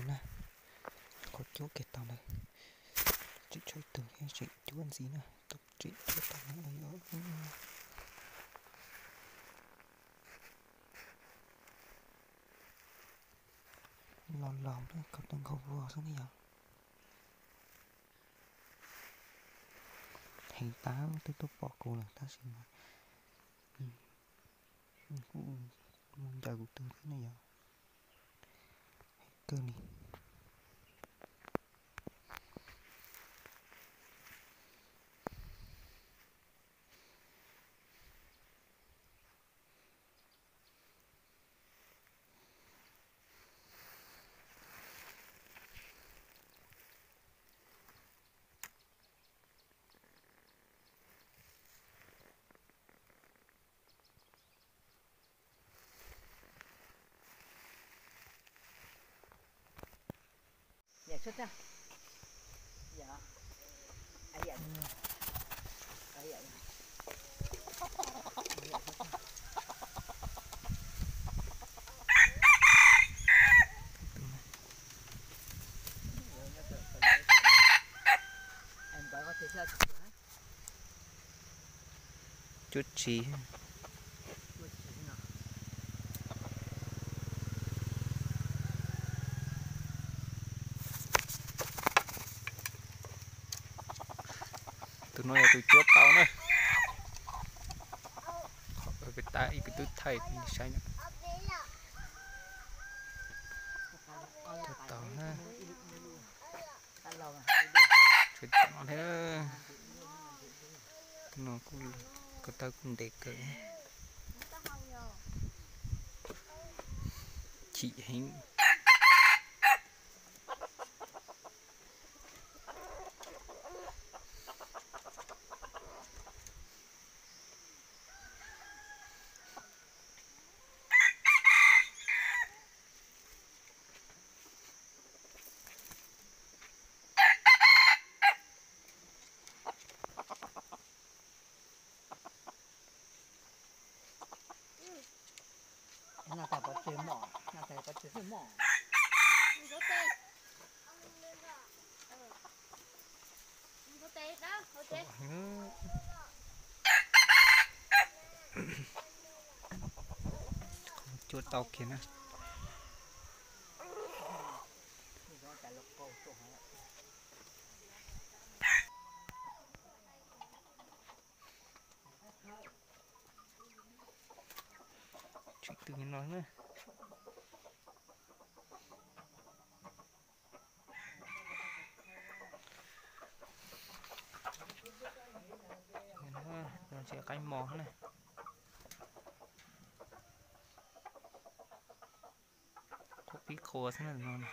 na, qhov cuab kiag tau ntawd, tseem tshuav ib tug thiab, tseem cuab ntxiv na, tseem cuab tau na. Los laus na, khaub ncaws nkauj vog xwb ne yom. Heev tas twb tuaj pom kuv lawm tab sis mas kuj mus ncaws kuv tus thiab ne yom. Heev kawg li. Cuab tsis. Tus no yog tus cuab tau na. Qhov pem tab ib kwv tub thaij saib na. Cuab tau na. Tsuav tom no thiab. Tus no kuj ko taw kuj ntev kawg. Chim heev. Cuab tau kiag na. Tseem twb no na. Tsis qaib mos na. Qhuav pib qhuav xwb na no.